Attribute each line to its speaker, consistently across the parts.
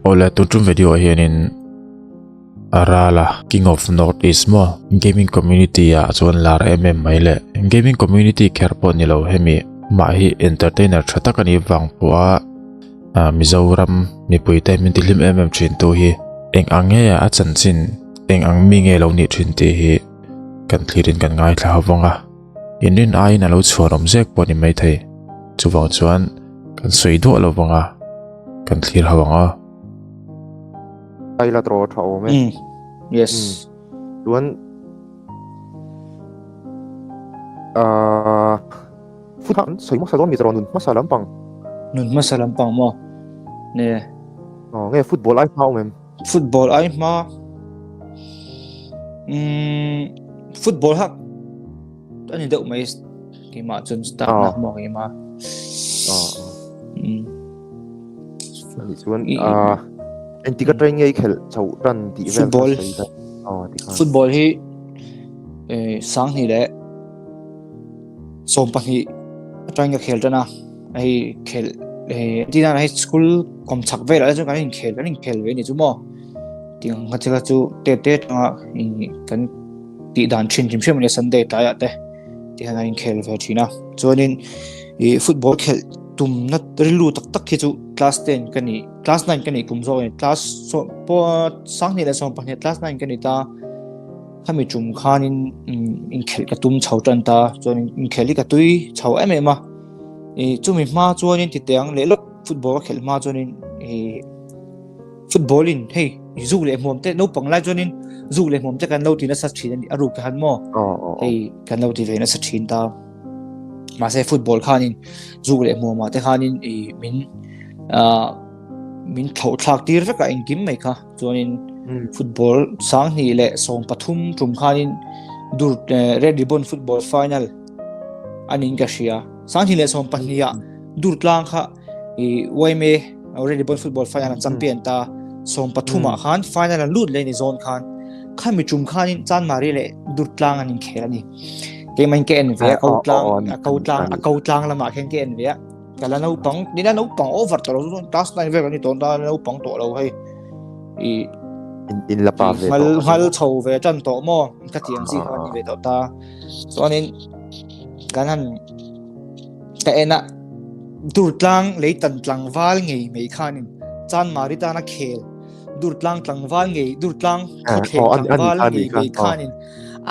Speaker 1: Awle tun tum video ah hianin Rala King of North East maw gaming community ah chuan lar em em mai le gaming community kher pawh ni lo hemi mah hi entertainer tha tak a nih vang pawh a Mizoram mipui te min ti hlim em em thin tu hi eng ang nge a chanchin eng ang mi nge lo nih thin tih hi kan thlir in kan ngaithla ho vang a. Inrin aiin a lo chhuan awm zek pawh a ni maithei. Chuvang chuan kan sawi duah lo vang a, kan thlir ho ang a.
Speaker 2: Ai la tawh tha awm e.
Speaker 3: Mm. Yes.
Speaker 2: Mm. Chuan ah food an sawi hmasa dawn mi tawh nun hmasa lampang.
Speaker 3: Nun hmasa lampang maw? Ne.
Speaker 2: Oh, nge football ai hma awm em?
Speaker 3: Football ai hma mm football hak ani deuh mai keimah chuan start na maw keimah
Speaker 2: mm ani chuan a engtik a train nge i khelh chhoh tan tih vel
Speaker 3: football football hi eh sang hnih leh 12 atangin ka khel tan a hei khel eh tina hei school kom chak vel ah chuan kan inkhel kan inkhel ve ni chu maw tiang kha chu chu te te tanga kan tih dan thin hrim hrim ania Sunday tlaiah te tihian an inkhel ve thin a chuanin ih football khelh tumna rilru tak tak hi chu class 10 ka ni class 9 ka nih kum zawk a ni class sawm pawh sanghnih leh 12 class 9 ka ni ta. Khami tum khanin inkhelh ka tum chho tan ta chuan inkhelh hi ka tui chho em em a ih chumi hma chuanin ti teh ang leh lawk football ka khelh hma chuanin ih football in hei zuk leh hmuam te naupang lai chuanin zuk leh hmuam te kan lo ti nasa thin a ni a ruk te han maw hei kan lo ti ve nasa thin ta mahse football khanin zuk leh hmuam ah te khanin ih min ah min thlauh thlak tir vek a engkim mai kha. Chuanin football 2013 tum khanin dur Red Ribbon football final anin ka hria. 2012 ah dur tlang kha i YMA Red Ribbon football final an champion ta. 13 ah khan final an lut leh ni zawn khan khami tum khanin Chanmari leh dur tlang an inkhel ani. Keimahin ka en ve a ko tlang a ko tlang a ko tlang lamah khan ka en ve a. Ka la naupang ni la naupang over tawh lo chuan class 9 vel kan ni tawh ta naupang tawh lo hei i
Speaker 2: in in la pa ve
Speaker 3: ngal ngal chho ve tan tawh maw ka ti ang chi kha ni ve tawh ta chuanin kan han ka ena durtlang leitan tlangval ngei mai khanin chanmari tana khel durtlang tlangval ngei durtlang khawthleng tlangval ngei mai khanin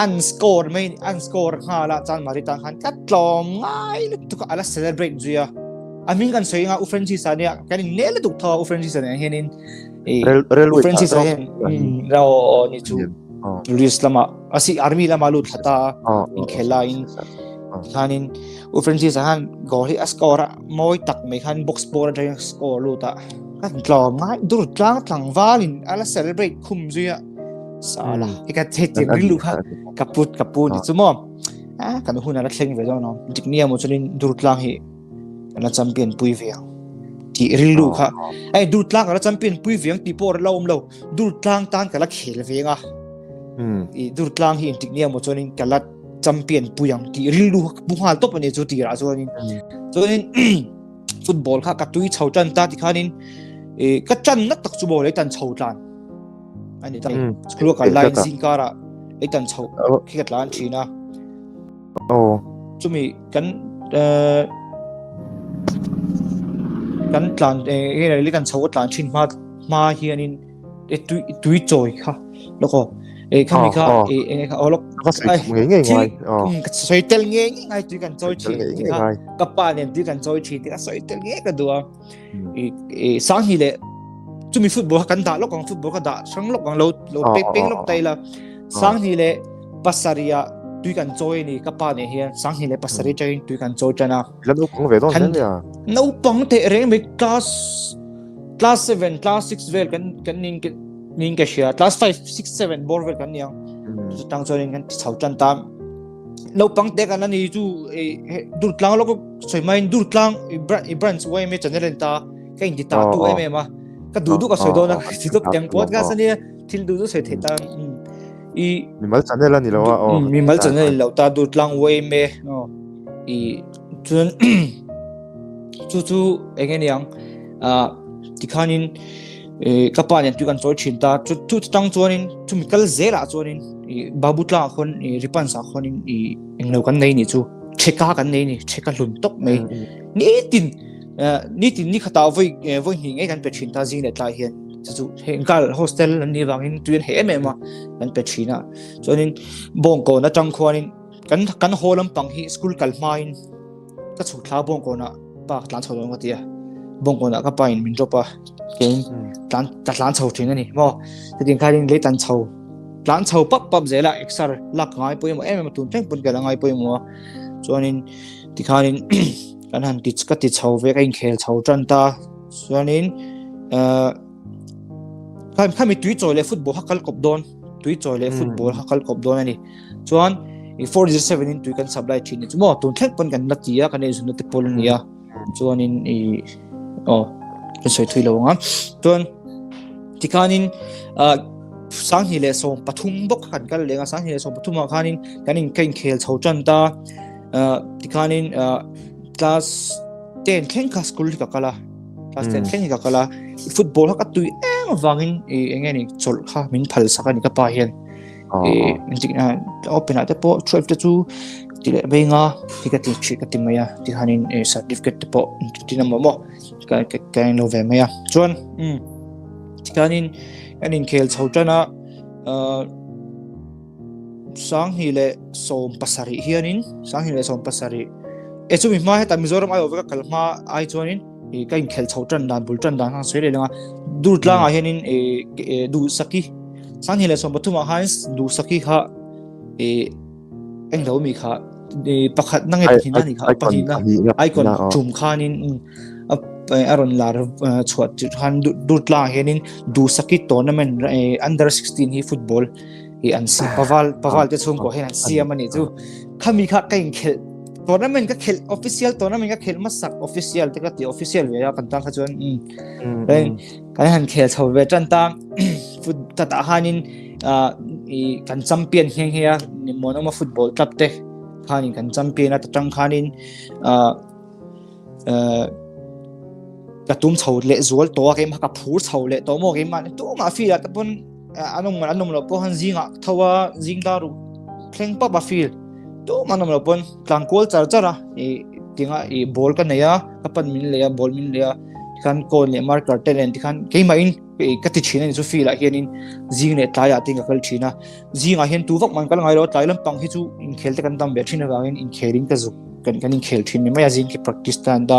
Speaker 3: an score mai an score nghala chanmari tan khan tlat tlawm ngai lutuk a ala celebrate zuia a hming kan sawi nga u Francis a nia kan in nel lutuk tho u Francis a nen hianin e u Francis a hian rao ni chu police lama asi army lama lut thlata in khela in khanin u Francis a han goal hi a score a mawi tak mai khan box ball atangin score lut a kan tlawm ngai dur tlang tlangvalin ala celebrate khum zuia sala i ka the ti rilu kha kaput kapu ni chu mo a kan hun ala thleng ve dawn no dik nia mo chunin dur tlang hi kana champion pui ve ang ti rilu kha ai dur tlang ala champion pui ve ang ti por la om lo dur tlang tan kala khel ve nga i dur tlang hi tik nia mo chunin kala champion pui ang ti rilu bu ngal top ani chu ti ra chuanin chuanin football kha ka tui chho tan ta ti khanin e ka chan na tak chu bo le tan chho tlan ani ta school ka line zing kara ei tan chho khi ka tlan thina
Speaker 2: oh
Speaker 3: chumi kan kan tlan e le kan chho tlan thin ma ma hianin e tui tui chawi kha loko e khami kha e e kha olok
Speaker 2: ka soi nge nge ngai
Speaker 3: ka soi tel nge nge ngai tui kan chawi thin ti kha ka pa nen tui kan chawi thin ti ka soi tel nge ka dua e e sang hi le chumi football kan dah lok ang football ka dah hrang lok ang lo lo pe peng lok tai la sang hi le pasaria tui kan chawi ni ka pa ne hian sang hi le pasari chain tui kan chawi chana
Speaker 2: la naupang ve dawn zel ya
Speaker 3: naupang te reng mai class class 7 class 6 vel kan kan ning ning ka hria class 5 6 7 bor vel kan niang chu tang chuan kan ti chho tan ta naupang te kan ani chu dur tlang lok soi mai dur tlang i branch y me channel en ta ka in ti ta tu em em a ka du du ka soi don a ti top teng pot ka sani thil du du soi thei ta
Speaker 2: i mimal channel ani lo a
Speaker 3: o mimal channel lo ta dur tlang y me i chuan chu chu enge niang a tikhanin. Ka pa nen tui kan chawi thin ta. Chu chu tang chuanin chumi kal zelah chuanin i babu tlangah khawn i ripansa khawnin i englo kan nei ni chu theka kan nei ni theka hlun tawp mai. Nitin nitin ni khata voi voi hnih ngei kan pe thin ta zing leh tlai hian. Chu chu heng kal hostel an nih vangin tui an heh em em a kan pe thin a. Chuanin bawngkawn atang khuanin kan kan haw lampang hi school kal hmain ka chhuk thla bawngkawnah pa ka tlan chho dawn ka ti a bawngkawnah ka pa in min drop a kein tlan ka tlan chho thin ani maw chutin khanin lei tan chho tlan chho pap pap zela exer lak ngai pawimawh em em a tun thleng pawn ka la ngai pawimawh a chuanin tikhanin kan han ti ka ti chho ve ka inkhel chho tan ta chuanin eh khami tui chawi leh football kha kal kawp dawn tui chawi leh football kha kal kawp dawn ani chuan i 407 in tui kan supply thin ni chu maw tun thleng pawn kan la ti a kan ei zunna te pawl ania chuanin i oh kan sawi thui lo anga chuan tikhanin sanghnih leh 13 bawk kan kal leng a sanghnih leh 13 ah khanin kan in ka inkhel chho tan ta tikhanin class 10 thleng kha school hi ka kal a class 10 thleng hi ka kal a football kha ka tui em avangin i enge ni chawlh kha min phal sak a ni ka pa hian open ah te pawh 12 te chu ti leh mai nga ti ka ti thi ka ti mai a ti khanin e certificate te pawh ti na maw ka ka ka lo ve mai a chuan um ti khanin kan inkhel chho tan a sanghnih leh 17 hianin sanghnih leh 17 e chumi hma heta Mizoram ai awm ka kal hma ai chuanin e ka inkhel chho tan dan bul tan dan khan sawi leh langa dur tlangah hianin e duhsaki sanghnih leh 13 ah khan duhsaki kha e englo mi kha e pakhat na nge pahnihna ni kha pahnihna icon tum khanin a rawn lar chhuah khan dur tlangah hianin duhsaki tournament under 16 hi football i an si paval paval te chhungkaw hian an siam ani chu khami kha ka inkhel tournament ka khel official tournament ka khel masak official te ka ti official ve a kan tan kha chuan um kan han khel chho ve tan ta foot ta ta hanin i kan champion nghe nghe a ni monoma football club te khanin kan champion a ta tang khanin ka tum chho leh zual to a keimah ka phur chho leh to maw keimah ni tu ma feel a ta pon anum anum lo pawh han zingah tho a zing dar thleng pap a feel tu ma anum lo pawn tlangkual char char a i tinga i ball ka nei a ka pan min lei a ball min lei a tikhan cone leh marker te nen tikhan keimah in ka ti thin ani chu feel ah hianin zing leh tlaiah te ka kal thin a zingah hian tu vak man kal ngai lo tlai lampang hi chu inkhel te kan tam ve thin avangin inkhelin ka zuk kan kan inkhel thin ni mai a zing khi practice tan ta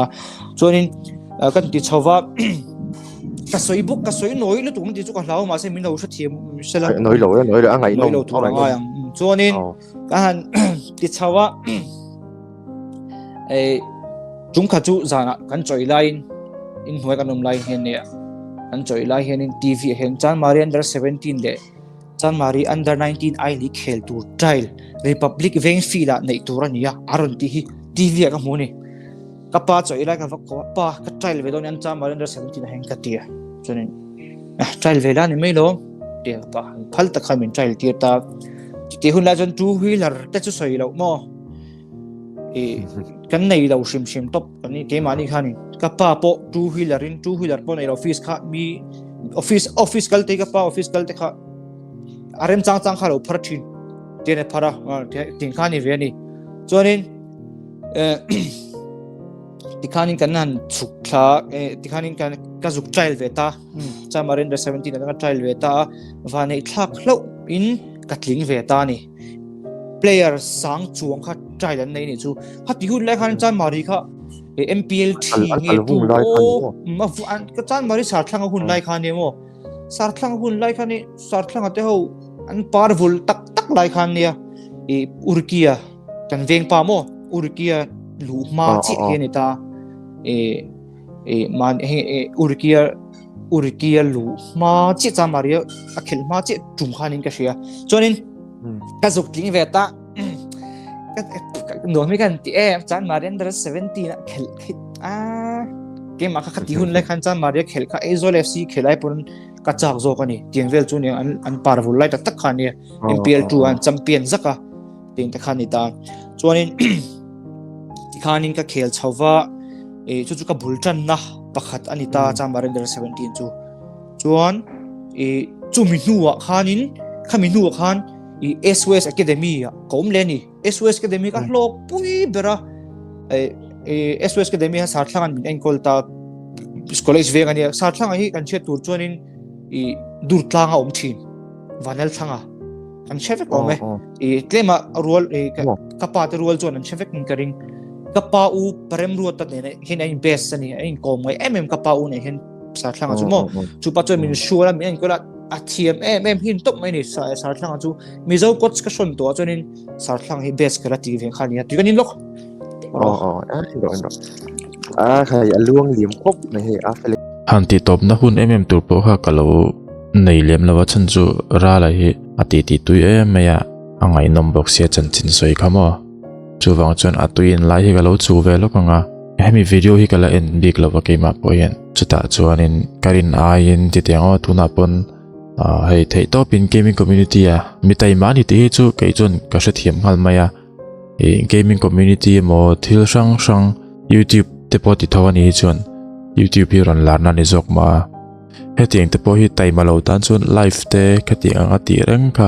Speaker 3: chuanin kan ti chhova ka sawi bawk ka sawi nawi lutuk ti chu ka hlau mahse min lo hrethiam sela
Speaker 2: nawi lo nawi lo a ngaih
Speaker 3: nawi lo tur a ngai ang chuanin ka han ti chhova ei chung kha chu zana kan choi laiin in hnuai kan awm lai hian ne kan choi lai hianin TV hian Chanmari under 17 leh Chanmari under 19 I League khel tur trial Republic Veng field ah neih tur a ni a, a rawn tih hi TV ah ka hmu a ni. Ka pa chaw ei lai ka va ko a, pa ka trial ve dawn an Chanmari under 17 ah hian ka ti a. Chuanin eh trial ve la ni mai lo ti a ka pa han phal tak khan min trial tir ta. Chutih hun lai chuan two wheeler te chu sawi loh maw. I kan nei lo hrim hrim top kan ni keimahni khanin ka pa pawh two wheeler in two wheeler pawh nei lo office kha mi office office kal te ka pa office kal te kha a rem chang chang kha lo phar thin tian a phar a tin kha ni ve ani chuanin tikhanin kan han chhuk thla tikhanin kan ka zuk trial ve ta Chamarin the 17 atanga trial ve ta a vanei thlak hloh in ka tling ve ta ni player sang chuang kha trial an nei ni chu kha ti hun lai khan Chanmari kha MPL thi nge tu ma ka Chanmari sarthlang hun lai khan ni mo sarthlang hun lai khan ni sarthlang te ho an par vul tak tak lai khan nia i urkia kan veng pa mo urkia lu ma chi he ni ta e e man he e urkia urkia lu ma chi Chanmari a khel ma chi tum khanin ka hria chuanin ka zuk tling ve ta nuam hi kan ti em Chanmari under 17 a khel khi a keimah kha khati hun lai khan Chanmari a khel kha Aizawl FC khel ai pawn ka chak zawk ani tiang vel chu ni an an par vul lai tak tak kha ni MPL 2 an champion zaka ting te khan ni ta chuanin tikhanin ka khel chhova e chu chu ka bul tan na pakhat ani ta Chanmari under 17 chu. Chuan i chumi hnuah khanin khami hnuah khan i SOS Academy ah ka awm leh a ni. SOS Academy ka hlawk pui ber a. SOS Academy ha Sarthlangan min enkawl ta college veng a nia. Sarthlanga hi kan hriat tur chuanin i Durtlang a awm thin. Vanel thlanga kan hre vek awm e. I tlema rual ka pa te rual chuan an hre vek in ka ring. Ka pa u Parem Ruata nena hian a in best a ni. A in kawm ngai em em ka pa u nen hian Sarthlanga chu maw. Chu pa chuan min hrual a min enkawl a a thiam em em hin tawp mai ni Sarthlanga chu. Mizo coach ka hrawn tawh ah chuanin Sarthlang hi best ka la ti ve kha nia tui kan in lawk.
Speaker 2: A khai a luang liam khawp mai hei a fel.
Speaker 1: Han tih tawpna hun em em tur pawh kha ka lo nei lem lo a chhan chu Rala hi a tih tih tui em mai a, a ngaihnawm bawk sia chanchin sawi kha maw. Chuvang chuan a tui in lai hi ka lo chu ve lawk ang a, hemi video hi ka la en bik lo a keimah pawh hian chutah chuanin ka rin aiin titiang aw tunah pawn Hei theih tawpin gaming community a mi taima ani tih hi chu kei chuan ka hrethiam nghal mai a ih gaming community emaw thil hrang hrang youtube te pawh ti tho a nih hi chuan youtube hi rawn larna a ni zawk mah a hetiang te pawh hi taima lo tan chuan live te khatiang anga tih reng kha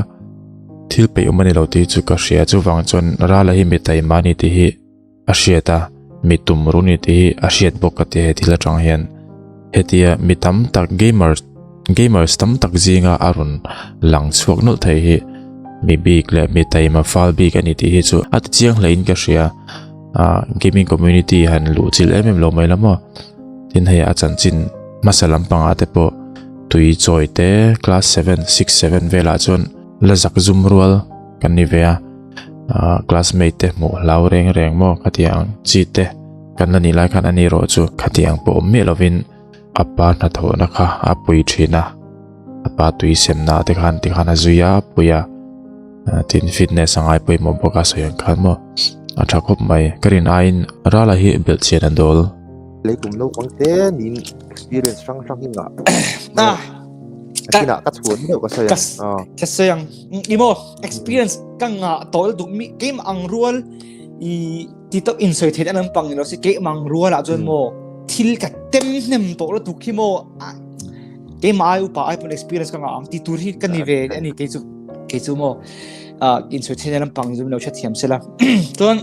Speaker 1: thil peih awm a ni lo tih chu ka hria chuvang chuan rala hi mi taima a ni tih hi. A hriat a, mi tum ru ni tih hi a hriat bawk ka ti he thil atang hian. Hetia mi tam tak gamer gamers tam tak zinga a rawn lang chhuak nawlh thei hi mi bik leh mi taima fal bik a ni tih hi chu a ti chiang hle in ka hria. Ah gaming community han luh chilh em em lo mai la maw. Tin hei a chanchin hmasa lampangah te pawh tui chawi te class seven six seven velah chuan la zak zum rual kan ni ve a. Ah classmate te hmuh hlau reng reng maw khatiang chi te kan la nih lai khan ani erawh chu khatiang pawh awm miah lovin a pa hnathawhna kha a pui thin a a pa tui semna te khan tikhan a zui a a pui a tin fitness a ngai pawimawh bawk a sawi ang khan maw a tha khawp mai ka rin aiin rala hi belh chian a dawl.
Speaker 2: Leikum naupang te niin experience hrang hrang hi ngah. Ka ka chhuan deuh ka sawi ang.
Speaker 3: Ka sawi ang. Imo experience ka nga tol du mi keim ang rual i ti to in soi thein an pang lo si keim ang rual a chuan mo thil ka tem hnem to lo tu khi mo keim ai upa ai pon experience ka nga ang ti tur hi ka ni ve ani ke chu ke chu mo in soi thein an pang zum lo sha thiam sela chuan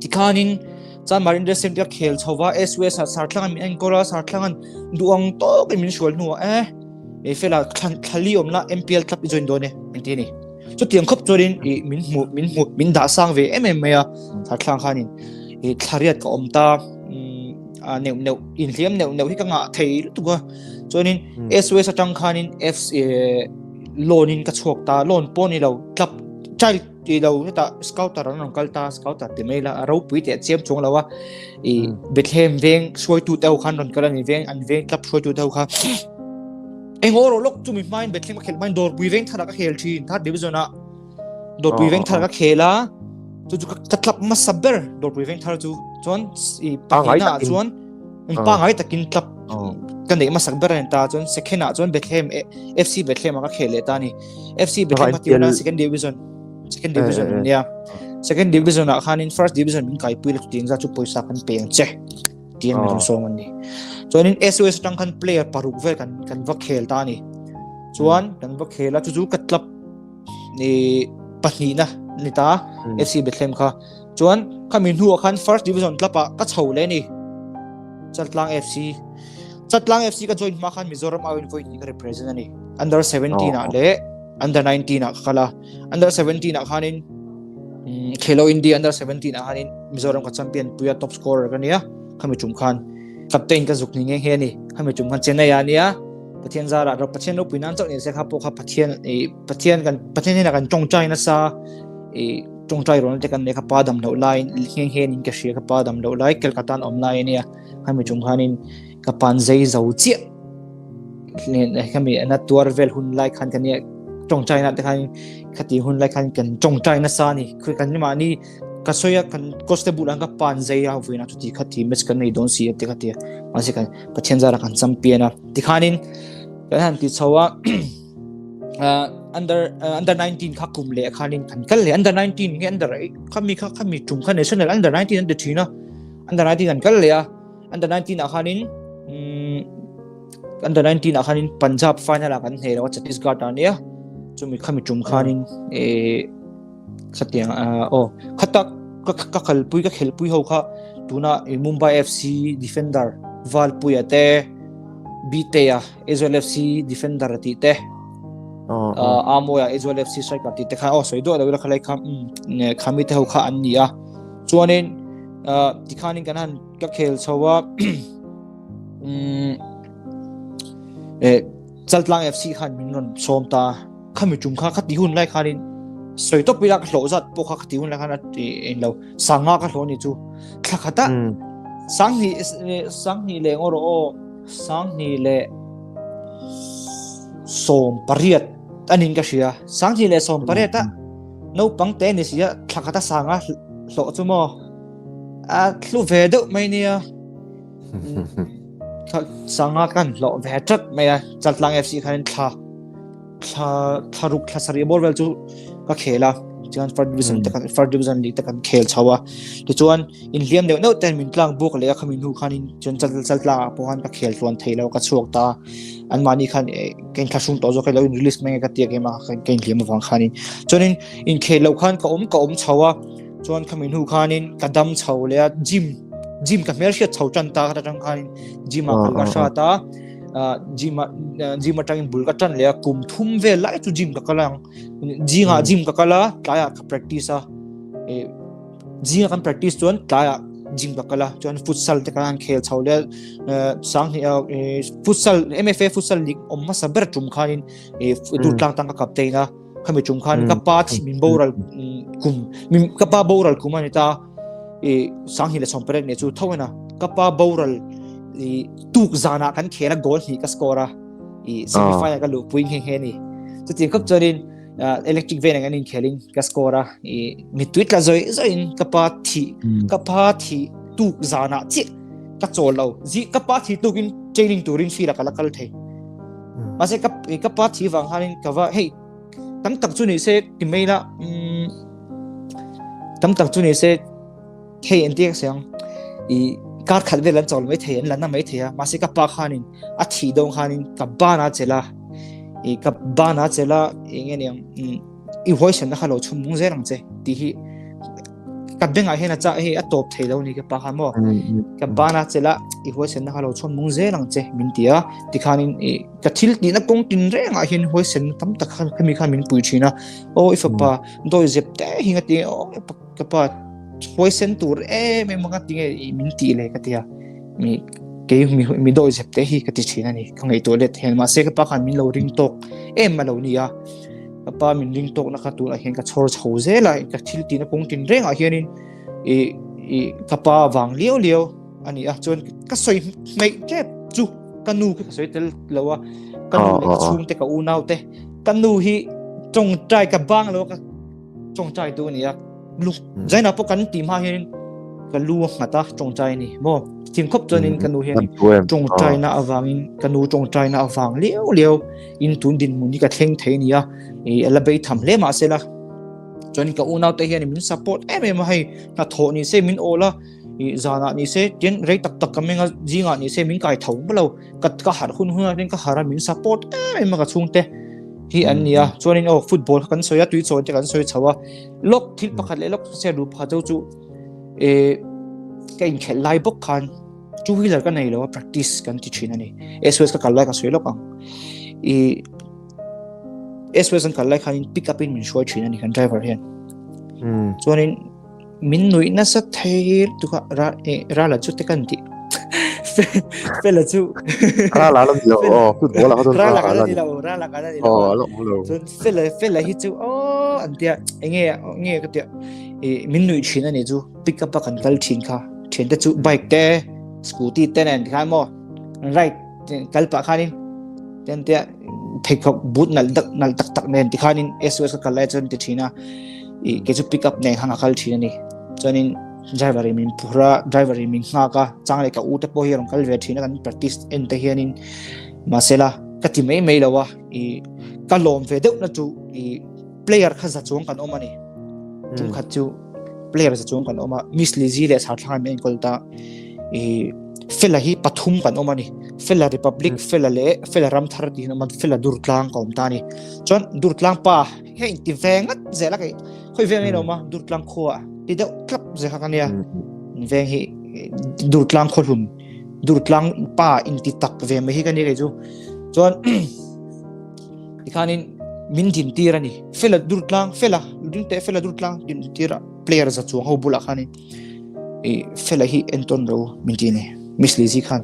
Speaker 3: tikhanin chan marin dressing te khel chhowa SOS a sarthlang min enkora sarthlangan duang tok min hrual hnuah e e fela thlali awm la MPL club i join dawn e min ti ni chu tiang khop chuanin i min hmu min hmu min dah sang ve em em mai a sarthlang khanin i thlariat ka awm ta a neuh neuh in hliam neuh neuh hi ka ngah thei lutuk a chuanin SOS atang khanin F loan in ka chhuak ta loan pawh ni lo club child ti lo heta scouter an rawn kal ta scouter ti mai la a ropui teh chiam chuang lo a i Bethlehem veng hruaitu te ho khan rawn kal ani veng an veng club hruaitu te ho kha eng aw rawh lawk chumi hmain Bethlehem a khelh hmain Dawrpui veng thar ah ka khel thin third division ah Dawrpui veng thar ka khel a chu chu ka club hmasa ber Dawrpui veng thar chu chuan i pahnihna ah chuan pangai takin club ka neih hmasak ber a ni ta chuan second ah chuan Bethlehem FC Bethlehem ah ka khel leh ta a ni FC Bethlehem kha tiona second division second division eh, eh. nia second division ah khanin first division min kai pui la tiang za chu poisa kan pe ang che tiang min song an ni chuanin SOS tang khan player paruk vel kan kan va khel ta ni chuan kan va khela chu chu ka club ni pahnih na ni ta FC Bethlehem kha chuan khami hnuah khan first division club ah ka chho le ni Chaltlang FC Chatlang FC ka join hma khan Mizoram au in voi hnih ka represent ani. Under 17 ah leh under 19 ah ka kal a. Under 17 ah khanin mm, Khelo India under 17 ah khanin Mizoram ka champion puia top scorer ka nia. Khami tum khan captain ka zuk ni nge nge ni. Khami tum khan Chennai ah nia. Pathian zara ro Pathian ropui nan chauh ni se kha pawh kha Pathian e Pathian kan Pathian hian kan tawngtai nasa e tawngtai ron te kan ne kha pa dam loh lai nge nge nin ka hria ka pa dam loh lai Kolkata an awm lai ania. Khami tum khanin ka pan zei zo chiah khami ana tuar vel hun lai khan kan nia tawngtai na te khan khati hun lai khan kan tawngtai na sa ni khui kan ma ni ka soya kan koste bul ang ka pan zei a vuina chu ti khati match kan nei don si te khati ma se kan pathian zara kan champion a ti khanin kan han ti chhowa under under 19 kha kum le khanin kan kal le under 19 nge under khami kha khami tum kha national under 19 an ti thina under 19 kan kal le a under 19 ah khanin um, Under 19 ah khanin Punjab final ah kan hneh lo a Chhattisgarh ah nia chumi khami tum khanin eh khatiang aw khata ka ka kalpui ka khelpui ho kha tuna Mumbai FC defender Valpuia te Bitea Aizawl FC defender ti te Amoya Aizawl FC striker ti te kha aw soi do lo la khalai kha khami te ho kha an ni a chuanin tikhanin kan han ka khel chhoa eh Chaltlang FC khan min rawn sawm ta khami tum kha khati hun lai khanin soi top ila ka hlawh zat pawh kha khati hun lai khan a en lo sanga ka hlawh ni chu thla khata sang ni sang ni le ngor o sang ni le som pariat anin ka hria sang ni le som pariat a no pang te ni sia thla khata sanga hlawh chu mo a thlu ve deuh mai nia Sanga kan hlawh ve ṭat mai a Chaltlang FC khan thla thla thla ruk thla sarih bawr vel chu ka khel a chuan first division te kan first division league te kan khel chho a tichuan inhliam deuh deuh ten min tlang buk leh a khami hnu khanin chuan chal chaltlang ah pawh khan ka khel tluan thei lo ka chhuak ta an mahni khan ka inthlahrung tawh zawk lo in release mai nge ka tia game a ka inhliam avang khanin chuanin inkhel lo khan ka awm ka awm chho a chuan khami hnu khanin ka dam chho leh a gym gym ka hmel hriat chho tan ta kha atang khanin gym ah kal ka hrat a gym gym atangin bul ka tan leh a kum thum vel lai chu gym ka kal ang zinga gym ka kal a tlaiah ka practice a e zinga kan practice chuan tlaiah gym ka kal a chuan futsal te kan khel chho leh sang hi futsal MFA futsal league awm hmasa ber tum khanin e durtlang tang ka captain a khami tum khan ka pa thi min boral kum min ka pa boral kum ani ta e sang hi le som pret ne chu thoina ka pa boral i tuk zana kan khela goal hi ka score a i semi final ka lu pui nge nge ni chu ti khop chuanin electric ven ang in khelin ka score a i mi tuit la zoi zoin ka pa thi ka pa thi tuk zana chi ka chol lo zi ka pa thi tukin training turin fila ka la kal thei Mahse ka ka pa thi vang hanin ka va hei tam tak chu ni se ti mai la tam tak chu ni se hei an tiak siang i kar khat vel an chawl mai thei an la na mai thei a mahse ka pa khanin a thi dawng khanin ka bana chela i ka bana chela enge niang i voice na kha lo chhum mung zel ang che ti hi ka bengah hian a cha hei a tawp thei lo ni ka pa kha maw ka bana chela i huaisen na kha lo chhun mung zel ang che min ti a tikhanin i ka thil tih na kawng tin rengah hian huaisen tam tak khan khami khan min pui thin a aw i fapa dawi zep te hi nga ti aw ka pa huaisen tur em em anga tinge i min ti le ka tia mi kei mi mi dawi zep te hi ka ti thin ani ka ngaihtuah let hian mahse ka pa khan min lo ring tawk em a lo ni a Ka pa min ring tawkna kha tunah hian ka chhawr chho zel a, ka thil tihna kawng tin rengah hianin i i ka pa vang liau liau a ni a, chuan ka sawi hmeih tep chu ka nu khi ka sawi tel lo a, ka nu leh ka chhungte ka unau te ka nu hi tawngtai ka bang lo a ka tawngtai tu a ni a. Lu zaina pawh kan tih hma hian ka lu a nghat a tawngtai ni maw thim khawp chuanin ka nu hian tawngtaina avangin ka nu tawngtaina avang liau liau in tun dinhmun hi ka thleng thei ni a i ala bei tham hle mahse la chuan ka unau te hian min support em em a hei hnathawh ni se min awl a i zanah ni se tin rei tak tak ka menga zingah ni se min kai tho lo ka ka harh hun hun atin ka harh a min support em em a ka chhungte hi an nia chuanin aw football kan sawi a tui chawi te kan sawi chho a lok thil pakhat leh lok se ru pakhat chu chu e ka inkhelh lai bawk khan two wheeler ka nei lo a practice kan ti thin ani SOS ka kal lai ka sawi lok ang i SOS an kal lai khan in pick up in min hruai thin ani kan driver hian chuanin Min nuih nasa thei lutuk a, ra eh Rala chu te kan tih Fela chu
Speaker 2: Rala la ni lo aw football ah kha chuan
Speaker 3: Rala ka la ni lo Rala ka la ni lo
Speaker 2: aw a la awm lo
Speaker 3: chuan Fela Fela hi chu aw an tia enge nge ka tia eh min nuih thin ani chu pick up a kan kal thin kha thian te chu bike te scooty te nen tikhan maw ride kal pah khanin ten tia pheikhawk boot nalh tak nalh tak tak nen tikhanin SOS ka kal lai chuan ti thin a i ke chu pick up nen khan a kal thin ani chuanin driver in min phur a driver in min nghak a chang leh ka u te pawh hi a rawn kal ve thin a kan practice en te hianin mahsela ka ti mai mai lo a i ka lawm ve deuh na chu i player kha za chuang kan awm ani tum khat chu player za chuang kan awm a Miss Lizzy leh Sarthlang min enkawl ta i fela hi pathum kan awm ani. Fela Republic Fela leh Fela Ramthar tiin awm a Fela Durtlang ka awm ta a ni. Chuan Durtlang pa hei inti ve ngat zel a kei khawi veng in awm a Durtlang khua ti deuh tlap zel kha ka nia. Veng hi Durtlang khaw hlun Durtlang pa inti tak ve mai hi ka ni kei chu. Chuan tikhanin min din tir a ni. Fela Durtlang Fela ding teh Fela Durtlang din tir a player za chuang ho bulah khanin i Fela hi entawn ro min ti a ni. Miss Lizzy khan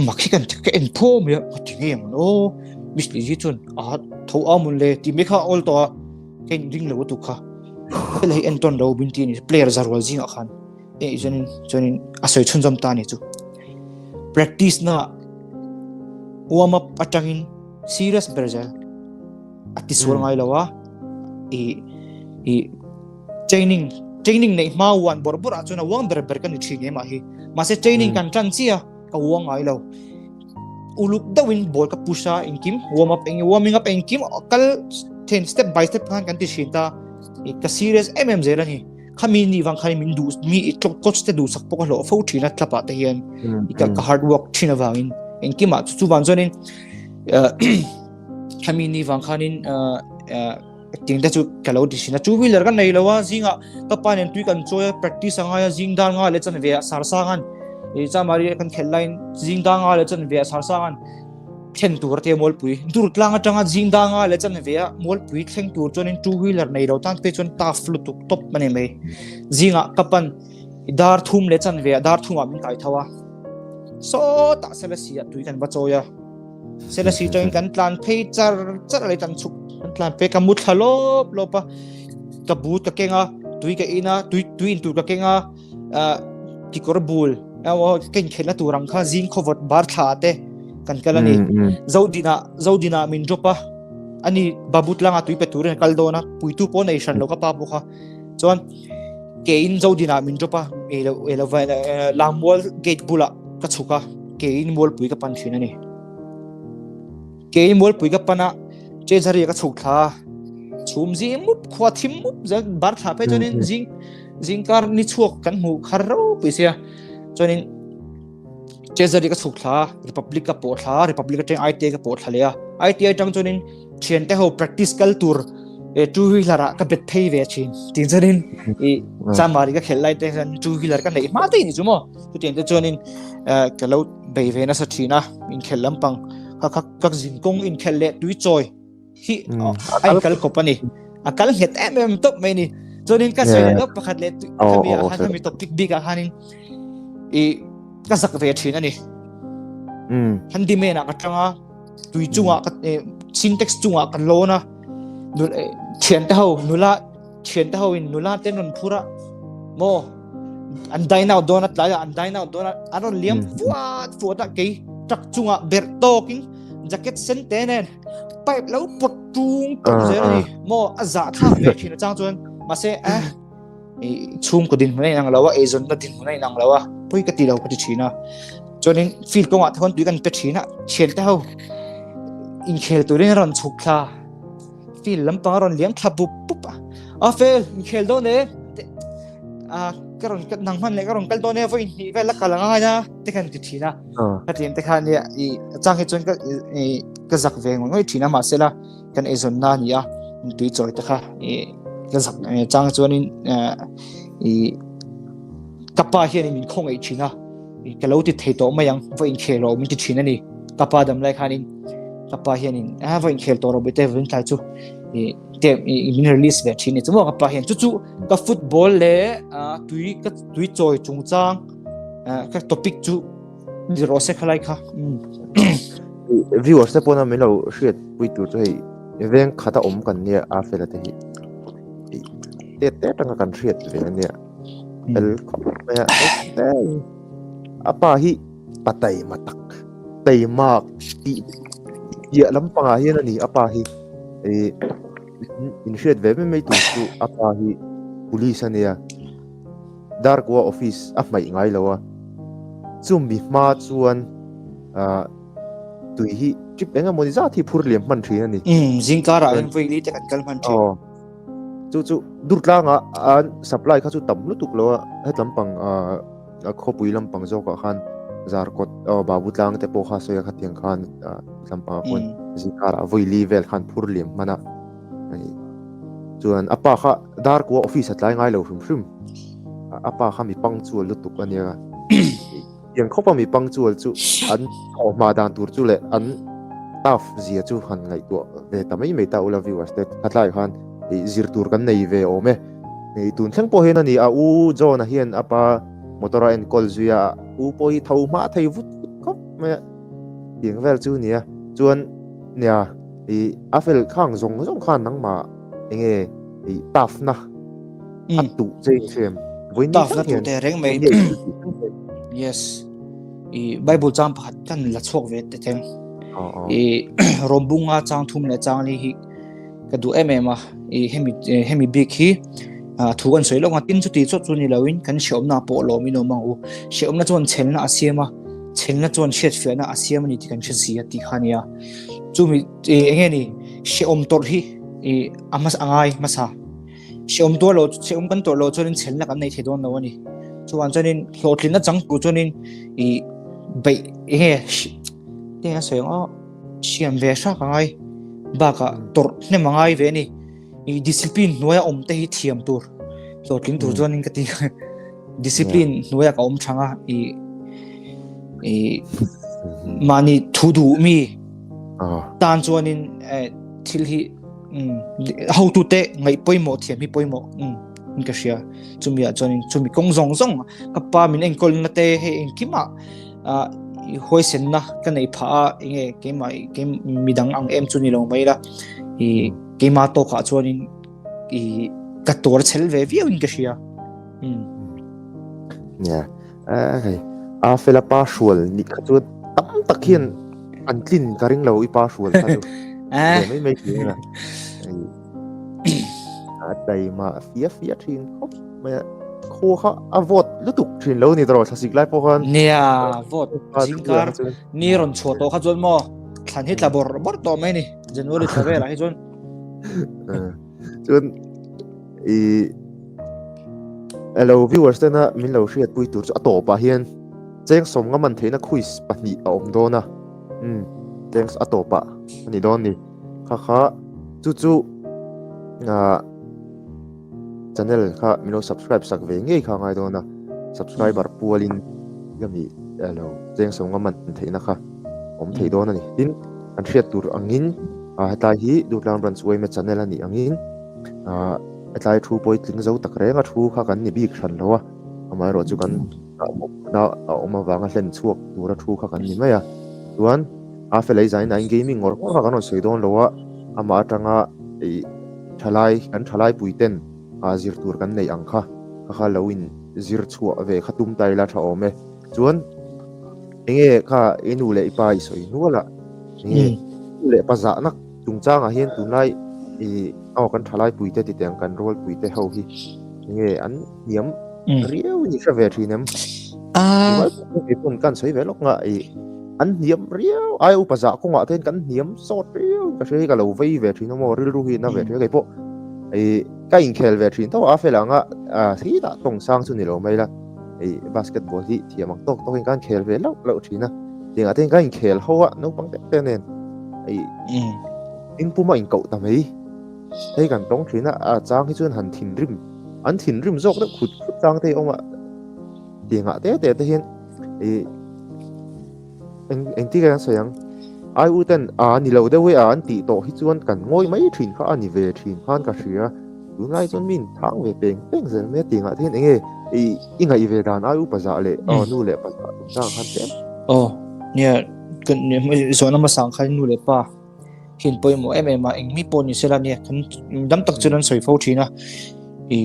Speaker 3: mak hi kan ka en phaw mai a ka ti ngei ang aw Miss Lizzy chuan a tho a mun le ti mai kha a awl tawh a ka in ring lo tuk kha Fela hi entawn ro min ti a ni player za rual zingah khan e chuanin chuanin a sawi chhunzawm ta a ni chu practice na warm up atangin serious ber zel a ti sual ngai lo a i i training training nei hma wan bor bor ah chuan a uang ber ber ka ni thin em ah hi mahse training kan tan chia ka uang ngai lo uluk deuhin ball ka push a engkim warm up eng warming up engkim kal then step by step khan kan ti thin ta ka serious em em zel ani khami ni wang khan min du mi i coach te du sak pawh ka hlawh fo thin a club ah te hian ka ka hard work thin awangin engkimah chu chu van chuanin khami ni wang khanin ting te chu ka lo ti thin a two wheeler kan nei lo a zinga ka pa nen tui kan chawi a practice angai a zing dar nga leh chan ve a sar sangan i chamari kan khel line zing dar nga leh chan ve a sar sangan thlen tur te mualpui dur tlang atanga zing dar nga leh chan ve a mualpui thleng tur chuanin two wheeler nei lo tan pe chuan tough lutuk top ani mai zinga ka pan dar thum leh chan ve a dar thumah min kai tho a sawtah selasi a tui kan va chawi a Selasi tangin kan tlan phei char char a lei tan chhuk kan tlan phei ka mu thla lawp lawp a ka but ka keng a tui ka in a tui tui in tur ka keng a ah kekawr bul emaw ka inkhelhna tur ang kha zing khawvawt bar thla te kan kal a ni Zodina Zodina min drop a ani babu tlanga tui pe turin a kal dawn a puitu pawh nei hran lo ka pa bawk a chuan ke in Zodina min drop a ei lo ei lova Lammual gate bulah ka chhuk a ke in Mualpui ka pan thin a ni. Ke in Mualpui ka pan a Treasury ka chhuk thla a chhum zing mup khua thim mup zel bar thla phei chuanin zing zingkar ni chhuak kan hmu khar ropui sia chuanin Treasury ka chhuk thla a Republic ka pawh thla a Republic atang ITI ka pawh thla leh a ITI atang chuanin thiante ho practice kal tur e two wheeler ah ka bet phei ve thin ting chuanin i chamari ka khelh lai te chuan two wheeler ka neih hma te ni chu maw chutiang te chuanin ka lo bei ve nasa thin a inkhelh lampang ka ka ka zin kawng inkhelh leh tui chawi hi a inkal kawp a ni a kal nghet em em tawp mai ni chuanin ka sawi leh deuh pakhat leh khami ah khan khami topic bik ah khanin i ka zak ve thin a ni handyman ah ka tang a tui chungah ka sintex chungah ka lawn a thiante ho nula thiante ho in nula te rawn phur a maw an dine out dawn a tlai ah an dine out dawn a an rawn liam fuat fuat a kei truck chungah berh tawkin jacket sen te nen pipe lo pawt tung tung zel a ni maw a zah thlak ve thin a chang chuan mahse eh i chhungkaw dinhmun a inang lo a eizawnna dinhmun a inang lo a pawi ka ti lo ka ti thin a chuanin field kawngah te khawn tui kan pe thin a thiante ho inkhel turin a rawn chhuk thla field lampang a rawn liam thla bup bup a a fel inkhel dawn e a ka rawn nang hman leh ka rawn kal dawn e vawi hnih vel a kal a ngai a te kan ti thin a ka tiang te khan i chang hi chuan ka i ka zak ve ngawih ngawih thin a mahsela kan eizawnna a ni a tui chawi te kha i ka zak chang chuanin i ka pa hian min khawngaih thin a ka lo ti thei tawh mai ang va inkhel rawh min ti thin a ni ka pa dam lai khanin ka pa hianin a va inkhel tawh rawh bete vin tlai chu i te i min release ve thin ni chu maw ka pa hian chu chu ka football leh tui ka tui chawi chungchang ka topic chu ni rawh se khalai kha
Speaker 2: viewers te pawna min lo hriat pui tur chu hei veng khata awm kan nia a fela te hi te te tanga kan hriat ve ania fel khawp mai a a pa hi patai matak teimak ti piah lampangah hian ani a pa hi e in hriat ve mai mai tur chu a pa hi police ania Darkua office a hmaih ngai lo a, chumi hma chuan ah tui hi trip eng emawni zat hi phur liam hman thin a ni.
Speaker 3: Umm zingkarah hian vawi li te kan kal hman thin.
Speaker 2: Aw chu chu Durtlanga an supply kha chu tam lutuk lo a, hetlam pang ah khawpui lampang zawkah khan. Zarkawt aw Babu tlang te pawh kha sawi a khatiang khan tlampangah khuan zingkarah vawi li vel khan phur liam hman a chuan a pa kha Darkua office a tlai ngai lo hrim hrim a pa kha mi punctual lutuk a nia tiang khawpa mi punctual chu an thawh hma dan tur chu leh an staff zia chu han ngaihtuah ve ta mai mai ta ula viewers te khatlai khan zir tur kan nei ve awm e tun thleng pawh hian a ni a u John-a hian a pa motor a enkawl zui a u pawh hi tho hma thei vut vut khawp mai a tiang vel chu nia chuan nia ih a fel khang zawng zawng khan nangmah enge ih tough na a tuh che in hriam
Speaker 3: vawiin tough na tuh teh reng mai yes i bible chang pakhat kan la chhuak ve te teng i rombunga chang thum leh chang li hi ka duh em em a i hemi hemi bik hi thu kan sawi lawk a tin chuti chawt chu ni loin kan hreawmna pawh lawm in awm ang u hreawmna chuan chhelna a siam a chhelna chuan hriatfiahna a siam a ni tih kan hre si a tih kha nia chumi enge ni hreawm tawrh hi i a hmasa angai hmasa hreawm tuar lo hreawm kan tawrh lo chuanin chhelna kan nei thei dawn lo a ni chuan chuanin hlawhtlinna chang tur chuanin i beih enge te a sawi ang aw Siam ve hrak a ngai bakah tawrh hnem a ngai ve a ni. I discipline hnuaia awm te hi thiam tur hlawhtling tur chuanin ka ti. Discipline hnuaia ka awm thang a i i mahni thu duh mi tan chuanin thil hi hotute ngaih pawimawh thiam hi pawimawh in ka hria. Chumi ah chuanin chumi kawng zawng zawng ka pa min enkawlna te hei engkimah a huaisenna ka nei phah a enge keimah ke midang ang em chu ni lo mai la i keima tawkah chuanin i ka tuar chhel ve viau in ka hria um
Speaker 2: nia hei a fela pa hrual ni kha chu tam tak hian an tlin ka ring lo i pa hrual kha chu mai mai thin a a taima fia fia thin khawp mai a khaw kha a vawt lutuk thin lo ni tawh thlasik lai pawh khan
Speaker 3: nia vawt zingkar ni rawn chhuah tawh kha chuan maw thlan hi tla bawrh bawrh tawh mai ni January thla velah hi chuan
Speaker 2: chuan i hello viewers tena min lo hriat pui tur chu a tawpah hian cheng sawm nga man theihna quiz pahnih a awm dawn a um thanks a tawpah a ni dawn ni kha kha chu chu ah channel kha min lo subscribe sak ve ngei kha ngai dawn a subscriber pualin ka mi alo cheng sawm nga man theihna kha awm thei dawn a ni tin an hriat tur angin ah hetlai hi Durtlang Branch yma channel a nih angin ah hetlai thu pawh hi tling zo tak reng a thu kha kan ni bik hran lo a amaherawhchu kan a awm avanga hlen chhuak tura thu kha kan ni mai a chuan A fel ei zain a gaming ngawr ngawr kha kan rawn sawi dawn lo a, amah atanga ih thalai kan thalai pui ten ah zir tur kan neih ang kha kha kha lo in zir chhuah ve kha tum ta ila tha awm e. Chuan enge kha i nu leh i pa i sawi nual a, enge nu leh pa zahna chungchangah hian tunlai ih aw kan thalai pui te titeng kan rual pui te ho hi enge an hniam riau in i hre ve thin em? Pawn kan sawi ve lawk nga ih an hniam riau ai upa zah kawngah te hian kan hniam sawt riau in ka hria hi ka lo vei ve thin a maw rilru hi na ve thin a keipawh ih ka inkhel ve thin tho a fel ang a ah khitah tawng sang chu ni lo mai la ih basketball hi thiam ang tawk tawk in kan khel ve loh loh thin a tiangah te hian ka inkhel ho a naupang te te nen ih inpuma inkoh ta mai hei kan tawng thin a a chang hi chuan han thinrim an thinrim zawk deuh khut khut chang te hi a awm a tiangah te te te hian ih eng engtik an sawi ang ai u ten a ni lo deuh e a an tih tawh hi chuan kan ngawi mai thin kha a ni ve thin khan ka hria tunlai chuan mi in thang ve peng peng zel mai a tiangah te hian enge ih i ngaih ve dan ai upa zah leh aw nu leh pa zah chungchang khan tlem
Speaker 3: aw nia kan zawhna hmasa ang khan nu leh pa hian pawimawh em em a eng mi pawh ni sela nia kan dam tak chuan an sawi fo thin a i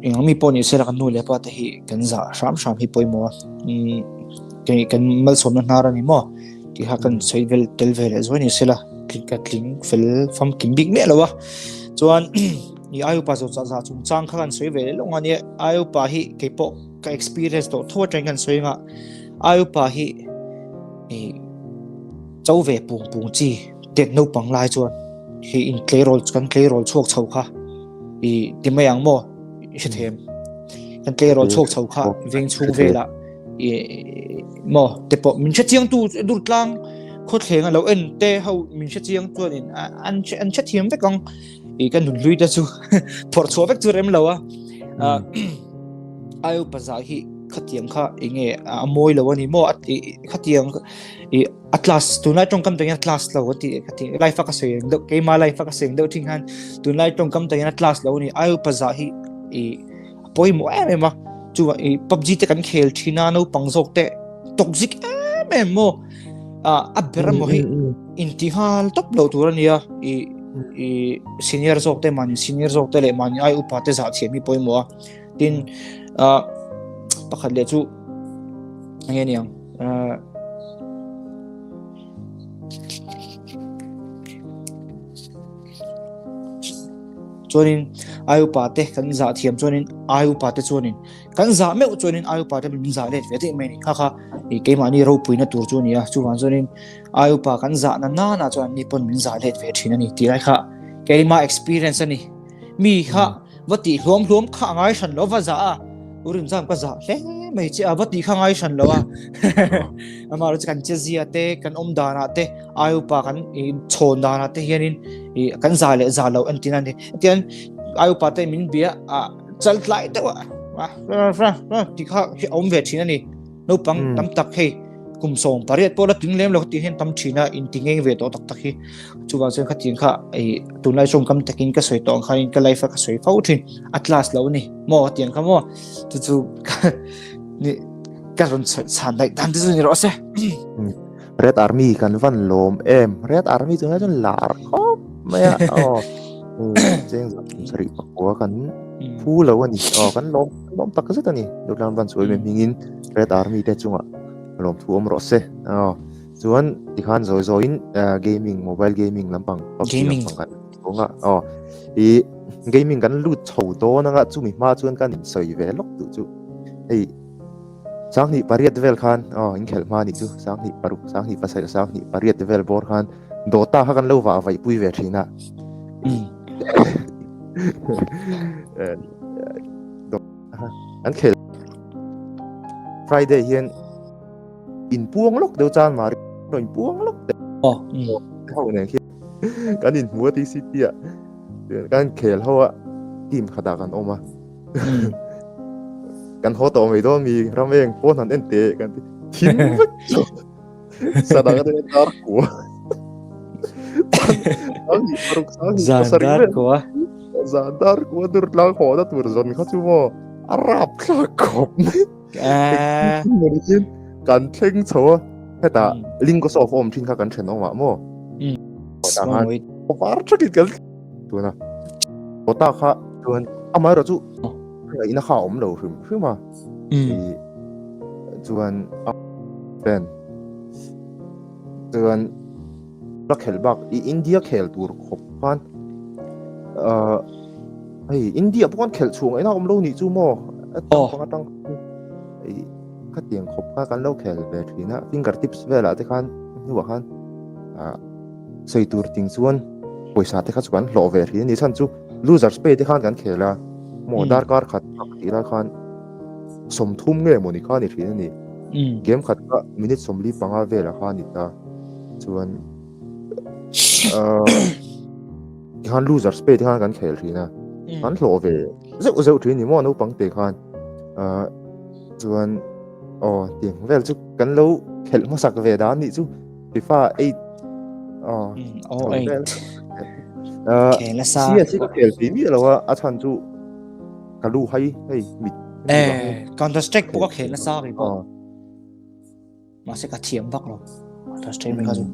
Speaker 3: eng mi pawh ni sela kan nu leh pa te hi kan zah hram hram hi pawimawh a i kan malsawmna hnar a ni maw ti kha kan sawi vel tel ve leh zuai ni sela ka tling fel famkim bik miah lo a chuan i ai upa zo za chungchang kha kan sawi ve leh lawng a nia ai upa hi keipawh ka experience tawh tho atangin kan sawi anga ai upa hi i Cho ve pung pung chi tet naupang lai chuan hi in tleirawl kan tleirawl chhuak chho kha i ti mai ang maw i hre them kan tleirawl chhuak chho kha veng chhung vela i Maw te pawh min hrechiang tu Durtlang khawthleng a lo en te ho min hrechiang chuanin an an hrethiam vek ang i ka nun hlui te chu phawrh chhuah vek chu rem lo a ai upa zah hi khatiang kha enge a mawi lo ani maw khatiang i a class tunlai tawngkam tangin a class lo ati khati life a ka sawi ang deuh keima life a ka sawi ang deuh thin khan tunlai tawngkam tangin a class lo ani ai upa zah hi i pawimawh em em a chu i PUBG te kan khel thin a naupang zawk te toxic em em maw a a ber maw hi inti nghal tawp lo tur ania i i senior zawk te mahni senior zawk te leh mahni ai upa te zah thiam hi pawimawh a tin a pakhat leh chu enge niang Chuanin ai upa te kan zah thiam chuanin ai upa te chuanin kan zah meuh chuanin ai upa te min zah let ve daih mai a ni. Kha kha i keimahni ropuina tur chu a ni a, chuvang chuanin ai upa kan zah na nana chuan ni pawn min zah let ve thin a ni tih lai kha keimah experience a ni. Mi kha va tih hluam hluam kha a ngai hran lo va zah a, u Rinzam ka zah hle mai che a, va tih kha ngai hran lo a. Amaherawhchu kan che zia te kan awm danah te ai upa kan i chhawn danah te hianin i kan za leh za lo entin a ni. Tian ai upa te min bia a chal tlai deuh a tih kha hi a awm ve thin a ni. Naupang tam tak hei kum 18 pawh la tling lem lo tih hian tam thin a inti ngeng ve tawh tak tak hi. Chuvang chuan khatiang kha i tunlai tawngkam takin ka sawi tawh ang khanin ka life a ka sawi fo thin a class lo a ni maw tiang kha maw chu chu ni ka rawn sawi chhan daih dan te chu ni rawh se.
Speaker 2: Red Army kan van lawm em Red Army chu chuan lar khawp mai a aw cheng za sarih pakua kan phu lo a ni aw kan lawm lawm tak zet a ni Durtlang van sawi mai hmingin Red Army te chungah lawm thu awm rawh se aw chuan tikhan zawi zawiin gaming mobile gaming lampang PUBG lampang kan chhunga aw i gaming kan lut chho dawn anga chumi hma chuan kan insawi ve lawk duh chu hei Sanghnih pariat vel khan aw inkhelh hma nih chu sanghnih paruk sanghnih pasarih sanghnih pariat vel bawr khan Dota kha kan lo vah vaih pui ve thin a. An khel Friday hian in puang lawk deuh chan mari in puang lawk deuh.
Speaker 3: Oh.
Speaker 2: Ho nen khian kan in hmu a TCP ah kan khel ho a team khatah kan awm a. Kan haw tawh mai dawn mi ram eng pawn han en teh kan ti thim vek chu sadang te dar kua
Speaker 3: zan dar kua
Speaker 2: zan dar kua dur tlang haw na tur zon kha chu maw a rap thlak khawp mai kan thleng chho a heta link ko sof awm thin kha kan then awmah maw var thakin kan tuna Dota kha chuan amaherawh chu ngaihna kha a awm lo hrim hrim a chuan a fan chuan la khel bak i India khel tur khawp khan uh, hei India pawh khan khelh chhuah ngaihna awm lo nih chu maw atang atang hei khatiang khawp kha kan lo khel ve thin a fingertips velah te khan hnuah khan ah Sawi tur ting chuan pawisa te kha chu kan hlawh ve hrih a ni. Chhan chu losers pay te khan kan khel a, maw darkar khat tak tih lai khan 30 nge mawni kha a ni thin a ni. Game khat kha minute 45 velah kha a ni ta. Chuan tikhan losers pay te khan kan khel thin a, kan hlawh ve zeuh zeuh thin a ni maw naupang te khan. Chuan aw tiang vel chu kan lo khelh hmasak ve dan nih chu. FIFA 8 oh
Speaker 3: oh 8
Speaker 2: eh CS hi ka khel thei miah lo a a chhan chu ka lu hai hei mit
Speaker 3: eh Counter Strike pawh ka khel nasa kei pawh mahse ka thiam vak lo Counter Strike mai kha chu